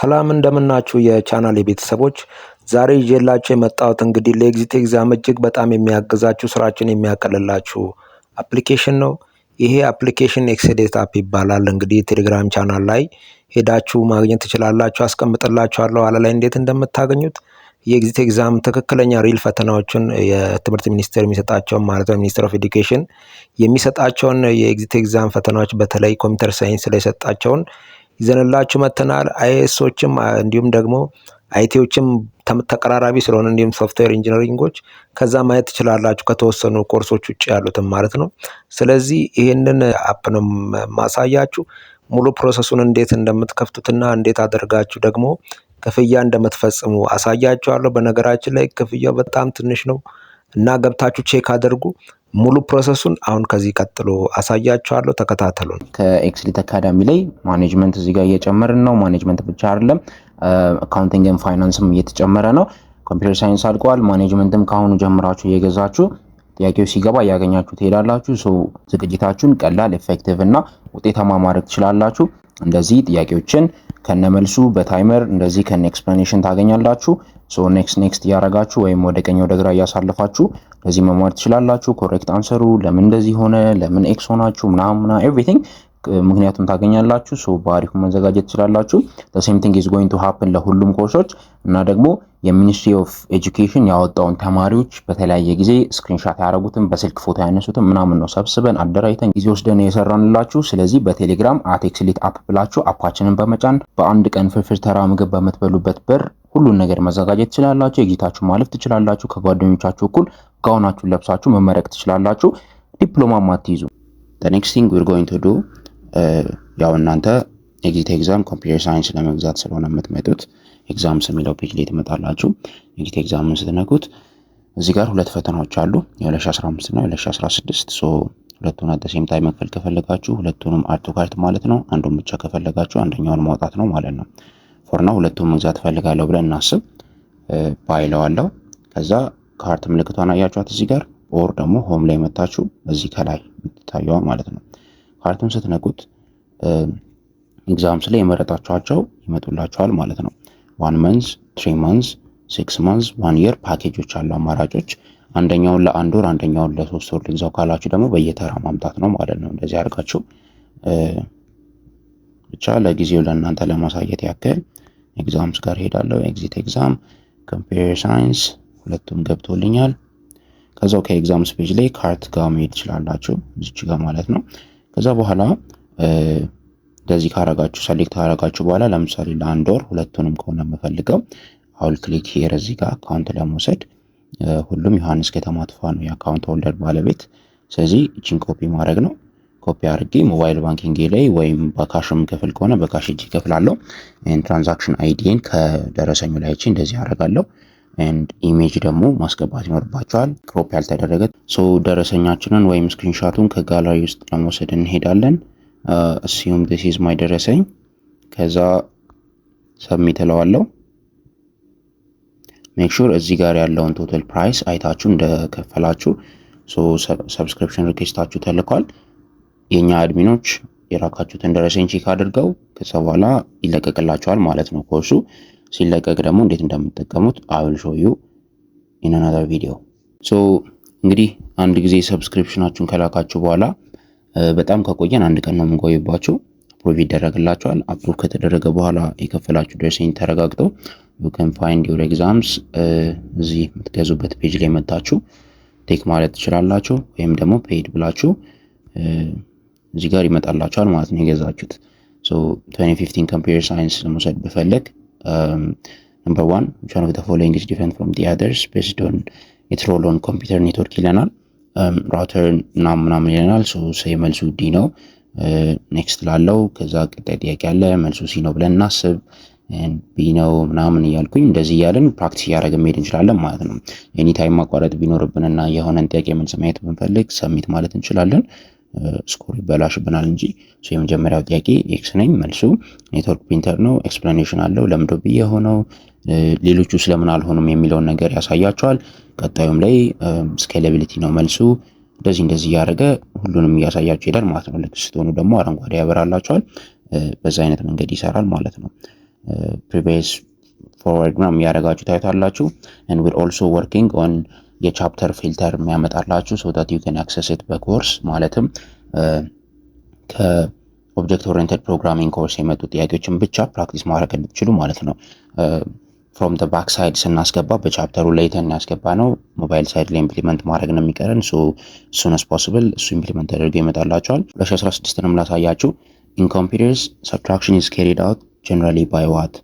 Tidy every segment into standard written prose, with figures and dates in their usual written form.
ሰላም እንደምናችሁ የቻናል ቤተሰቦች፣ ዛሬ ይዤላችሁ የመጣሁት እንግዲህ ለ exit exam እጅግ በጣም የሚያግዛችሁ፣ ስራችን የሚያቀልላችሁ application ነው። ይሄ application ኤክሴዴት app ይባላል። እንግዲህ ቴሌግራም ቻናል ላይ ሄዳችሁ ማግኘት ትችላላችሁ። አስቀምጥላችኋለሁ ኋላ ላይ እንዴት እንደምታገኙት። የ exit exam ትክክለኛ real ፈተናዎችን፣ የትምህርት ሚኒስቴር የሚሰጣቸውን ማለት ነው፣ Ministry of Education የሚሰጣቸውን የ exit exam ፈተናዎች፣ በተለይ computer science ላይ የሰጣቸውን ይዘንላችሁ መጥተናል። IS ኦችም እንዲሁም ደግሞ IT ዎችም ተቀራራቢ ስለሆነ፣ እንዲሁም software engineering ኦች ከዛ ማየት ትችላላችሁ፣ ከተወሰኑ ኮርሶች ውጭ ያሉትን ማለት ነው። ስለዚህ ይህንን app ነው ማሳያችሁ። ሙሉ process ኡን እንዴት እንደምትከፍቱትና እንዴት አድርጋችሁ ደግሞ ክፍያ እንደምትፈጽሙ አሳያችኋለሁ። በነገራችን ላይ ክፍያው በጣም ትንሽ ነው እና ገብታችሁ check አድርጉ። ሙሉ process ኡን አሁን ከዚህ ቀጥሎ አሳያችኋለሁ። ተከታተሉን። ከኤክስሊት አካዳሚ ላይ management እዚህ ጋር እየጨመርን ነው። Management ብቻ አይደለም፣ accounting and finance ም እየተጨመረ ነው። Computer science አልቋል። Management ም ከአሁኑ ጀምራችሁ እየገዛችሁ ጥያቄው ሲገባ እያገኛችሁ ትሄዳላችሁ። So ዝግጅታችሁን ቀላል፣ effective እና ውጤታማ ማድረግ ትችላላችሁ። እንደዚህ ጥያቄዎችን ከነመልሱ በ timer እንደዚህ ከነ explanation ታገኛላችሁ። So next next እያረጋችሁ ወይም ወደ ቀኝ ወደ ግራ እያሳለፋችሁ እንደዚህ መማር ትችላላችሁ። Correct answer ኡ ለምን እንደዚህ ሆነ፣ ለምን X ሆናችሁ ምናምን everything ምክንያቱም ታገኛላችሁ። So በአሪፉ መዘጋጀት ትችላላችሁ። Same thing is going to happen ለሁሉም ኮርሶች። እና ደግሞ የ Ministry of Education ያወጣውን፣ ተማሪዎች በተለያየ ጊዜ screenshot ያደረጉትን፣ በስልክ ፎቶ ያነሱትን ምናምን ነው ሰብስበን አደራጅተን ጊዜ ወስደን የሰራንላችሁ። ስለዚህ በቴሌግራም @ኤክስሊት app ብላችሁ app ኣችንን በመጫን በአንድ ቀን ፍርፍር ተራ ምግብ በምትበሉበት ብር ሁሉን ነገር መዘጋጀት ትችላላችሁ። Exit ኣችሁ ማለፍ ትችላላችሁ። ከጓደኞቻችሁ እኩል ጋውናችሁን ለብሳችሁ መመረቅ ትችላላችሁ። ዲፕሎማ ማትይዙ። Next thing we're going to do፣ ያው እናንተ exit exam computer science ለመግዛት ስለሆነ የምትመጡት exams የሚለው page ላይ ትመጣላችሁ። Exit exam ን ስትነኩት እዚህ ጋር ሁለት ፈተናዎች አሉ፣ የ2015 እና የ2016። So ሁለቱን at same time መክፈል ከፈለጋችሁ ሁለቱንም add to cart ማለት ነው። አንዱን ብቻ ከፈለጋችሁ አንደኛውን ማውጣት ነው ማለት ነው። For now ሁለቱን መግዛት እፈልጋለሁ ብለን እናስብ። Buy እለዋለሁ። ከዛ cart ምልክቷን አያችኋት እዚህ ጋር፣ or ደግሞ home ላይ መታችሁ እዚህ ከላይ የምትታየዋ ማለት ነው። Cart ኡን ስትነኩት exams ላይ የመረጣችኋቸው ይመጡላችኋል ማለት ነው። One month፣ 3 months፣ 6 months፣ one year package ኦች አሉ፣ አማራጮች። አንደኛውን ለአንድ ወር፣ አንደኛውን ለ3 ወር ልግዛው ካላችሁ ደግሞ በየተራ ማምጣት ነው ማለት ነው። እንደዚህ አድርጋችሁ ብቻ ለጊዜው ለእናንተ ለማሳየት ያክል exams ጋር ሄዳለሁ። Exit exam computer science ሁለቱም ገብቶልኛል። ከዛው ከ exams page ላይ cart ጋር መሄድ ትችላላችሁ፣ እዚች ጋር ማለት ነው። ከዛ በኋላ እንደዚህ ካረጋችሁ፣ select ካረጋችሁ በኋላ፣ ለምሳሌ ለአንድ ወር ሁለቱንም ከሆነ የምፈልገው I'll click here እዚህ ጋር account ለመውሰድ። ሁሉም ዮሐንስ ከተማ ትፋ ነው የ account holder ባለቤት። ስለዚህ እቺን ኮፒ ማድረግ ነው። ኮፒ አድርጌ mobile banking ላይ ወይም በ cash ም ክፍል ከሆነ በ cash እጅ እከፍላለሁ። Transaction ID ን ከደረሰኙ ላይ አይቼ እንደዚህ አደርጋለሁ። And image ደግሞ ማስገባት ይኖርባቸዋል፣ crop ያልተደረገ። So ደረሰኛችንን ወይም screenshot ኡን ከ gallery ውስጥ ለመውሰድ እንሄዳለን። Assume this is my ደረሰኝ። ከዛ submit እለዋለሁ። Make sure እዚህ ጋር ያለውን total price አይታችሁ እንደከፈላችሁ። Subscription request ኣችሁ ተልኳል። የእኛ admin ኦች የላካችሁትን ደረሰኝ check አድርገው ከዛ በኋላ ይለቀቅላችኋል ማለት ነው። ኮርሱ ሲለቀቅ ደግሞ እንዴት እንደምትጠቀሙት I will show you in another video። So እንግዲህ አንድ ጊዜ subscription ኣችሁን ከላካችሁ በኋላ በጣም ከቆየን አንድ ቀን ነው የምንቆይባችሁ። Approve ይደረግላችኋል። Approve ከተደረገ በኋላ የከፈላችሁ ደረሰኝ ተረጋግጠው you can find your exams። እዚህ የምትገዙበት page ላይ መታችሁ take ማለት ትችላላችሁ፣ ወይም ደግሞ paid ብላችሁ እዚህ ጋር ይመጣላችኋል ማለት ነው የገዛችሁት። So 2015 computer science ለመውሰድ ብፈልግ፣ number one, which one of the following is different from the others based on its role on computer network ይለናል። Router ምናምን ምናምን ይለናል። So መልሱ D ነው። Next ላለው ከዛ ቀጣይ ጥያቄ አለ፣ መልሱ C ነው ብለን እናስብ። B ነው ምናምን እያልኩኝ እንደዚህ እያልን practice እያደረግን መሄድ እንችላለን ማለት ነው። Anytime ማቋረጥ ቢኖርብንና የሆነን ጥያቄ መልስ ማየት ብንፈልግ submit ማለት እንችላለን። Score ይበላሽብናል እንጂ። የመጀመሪያው ጥያቄ X ነኝ፣ መልሱ network printer ነው። Explanation አለው፣ ለምዶ B የሆነው፣ ሌሎቹ ስለምን አልሆኑም የሚለውን ነገር ያሳያቸዋል። ቀጣዩም ላይ scalability ነው መልሱ። እንደዚህ እንደዚህ እያደረገ ሁሉንም እያሳያችሁ ይሄዳል ማለት ነው። ልክ ስትሆኑ ደግሞ አረንጓዴ ያበራላችኋል። በዛ አይነት መንገድ ይሰራል ማለት ነው። Previous, forward ምናምን እያደረጋችሁ ታዩታላችሁ። And we're also working on የ chapter filter የሚያመጣላችሁ so that you can access it በ course፣ ማለትም ከ object oriented programming course የመጡ ጥያቄዎችን ብቻ practice ማድረግ እንድትችሉ ማለት ነው። From the back side ስናስገባ በ chapter ኡ ለይተን ያስገባ ነው። Mobile side ላይ implement ማድረግ ነው የሚቀረን። So as soon as possible እሱ implement ተደርጎ ይመጣላችኋል። 2016ንም ላሳያችሁ። In computers, subtraction is carried out generally by what?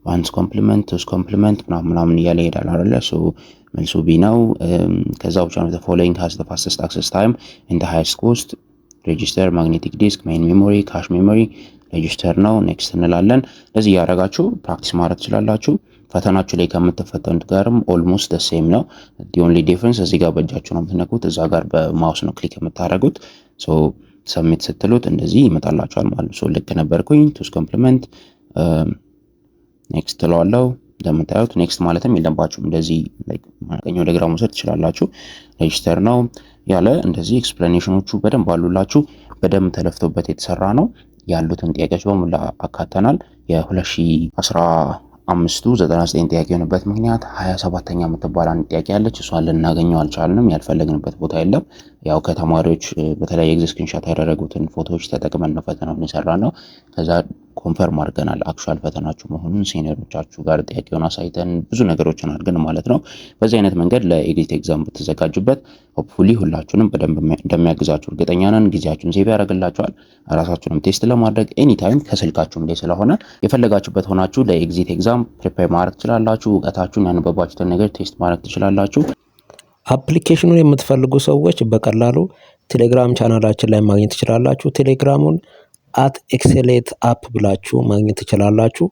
One's complement፣ two's complement ምናምን ምናምን እያለ ይሄዳል አይደለ? So መልሱ B ነው። ከዛ which one of the following has the fastest access time and the highest cost? Register፣ magnetic disk፣ main memory፣ cache memory። Register ነው። Next እንላለን። እንደዚህ እያደረጋችሁ practice ማድረግ ትችላላችሁ። ፈተናችሁ ላይ ከምትፈተኑት ጋርም almost the same ነው። The only difference እዚህ ጋር በእጃችሁ ነው የምትነኩት፣ እዛ ጋር በ mouse ነው click የምታደርጉት። So submit ስትሉት እንደዚህ ይመጣላችኋል ማለት ነው። So ልክ ነበርኩኝ። Two's complement next ትለዋለው። እንደምታዩት next ማለትም የለባችሁም። እንደዚህ ቀኝ ወደ ግራ መውሰድ ትችላላችሁ። Register ነው ያለ እንደዚህ explanation ኦቹ በደንብ አሉላችሁ። በደንብ ተለፍቶበት የተሰራ ነው። ያሉትን ጥያቄዎች በሙላ አካተናል። የ2015ቱ 99 ጥያቄ የሆነበት ምክንያት 27ኛ የምትባል አንድ ጥያቄ ያለች እሷን ልናገኘው አልቻልንም። ያልፈለግንበት ቦታ የለም። ያው ከተማሪዎች በተለያየ ጊዜ screenshot ያደረጉትን ፎቶዎች ተጠቅመን ነው ፈተናውን የሰራነው። ከዛ confirm አድርገናል actual ፈተናችሁ መሆኑን፣ senior ኦቻችሁ ጋር ጥያቄውን አሳይተን ብዙ ነገሮችን አድርገን ማለት ነው። በዚህ አይነት መንገድ ለ exit exam ብትዘጋጁበት hopefully ሁላችሁንም በደንብ እንደሚያግዛችሁ እርግጠኛ ነን። ጊዜያችሁን save ያደርግላችኋል። ራሳችሁንም test ለማድረግ anytime ከስልካችሁም ላይ ስለሆነ የፈለጋችሁበት ሆናችሁ ለ exit exam prepare ማድረግ ትችላላችሁ። እውቀታችሁን፣ ያነበባችሁትን ነገር test ማድረግ ትችላላችሁ። Application ኑን የምትፈልጉ ሰዎች በቀላሉ ቴሌግራም ቻናላችን ላይ ማግኘት ትችላላችሁ። ቴሌግራሙን @ExcellateApp ብላችሁ ማግኘት ትችላላችሁ።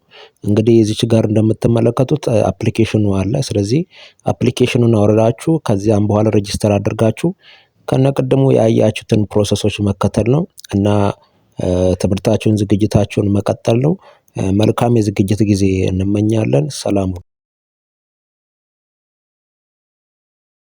እንግዲህ እዚች ጋር እንደምትመለከቱት application ኑ አለ። ስለዚህ application ኑን አውርዳችሁ ከዚያም በኋላ register አድርጋችሁ ከነቅድሙ ያያችሁትን process ኦች መከተል ነው እና ትምህርታችሁን ዝግጅታችሁን መቀጠል ነው። መልካም የዝግጅት ጊዜ እንመኛለን። ሰላም ሁኑ።